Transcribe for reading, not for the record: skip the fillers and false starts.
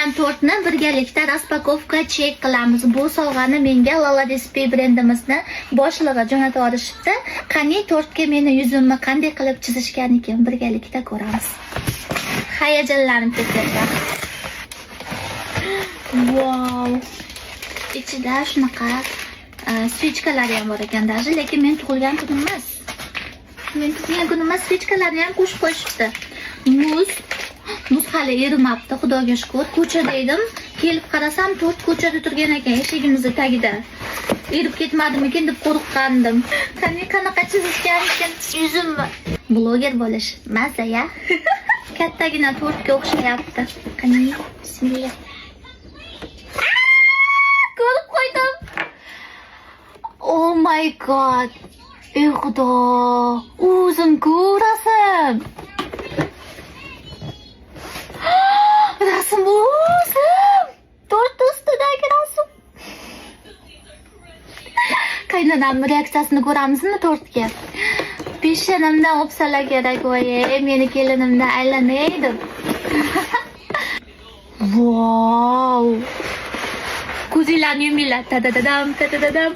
Kelgan tortni birgalikda распаковка чек qilamiz. Bu sovg'ani menga Lala Display brendimizni boshlig'i jo'natib yuborishibdi. Qani, tortga meni yuzimni qanday qilib chizishgan ekan, birgalikda ko'ramiz. Hayajonlanib ketyapman. Wow! Ichida shunaqa свечка lari ham bor ekan даже, lekin men tug'ilgan kunim emas. Men tug'ilgan kunim emas, свечка larni ham qo'shib qo'yishibdi. Muz hali erimabdi, Xudoga shukur. Ko'chada edim, kelib qarasam, tort ko'chada turgan ekan, eshigimizni tagida. Erib ketmadimikin deb qo'rqqandim. Qani, qanaqa chizishgan ekan yuzimni? Bloger bo'lish mazza ya. Kattagina tortga o'xshayapti. Qani, bismillah. Ko'rib qo'ydim. Oh my God. Ey Xudo, o'zim-ku rasm. Rasm o'zim. Tort ustidagi rasm. Qaynonamni reaksiyasini ko'ramizmi tortga? Peshonamdan o'psalar kerak, voy, meni kelinimdan aylanay deb. Wow! Ko'zinglarni yuminglar. Ta-da-da-dam, ta-da-da-dam.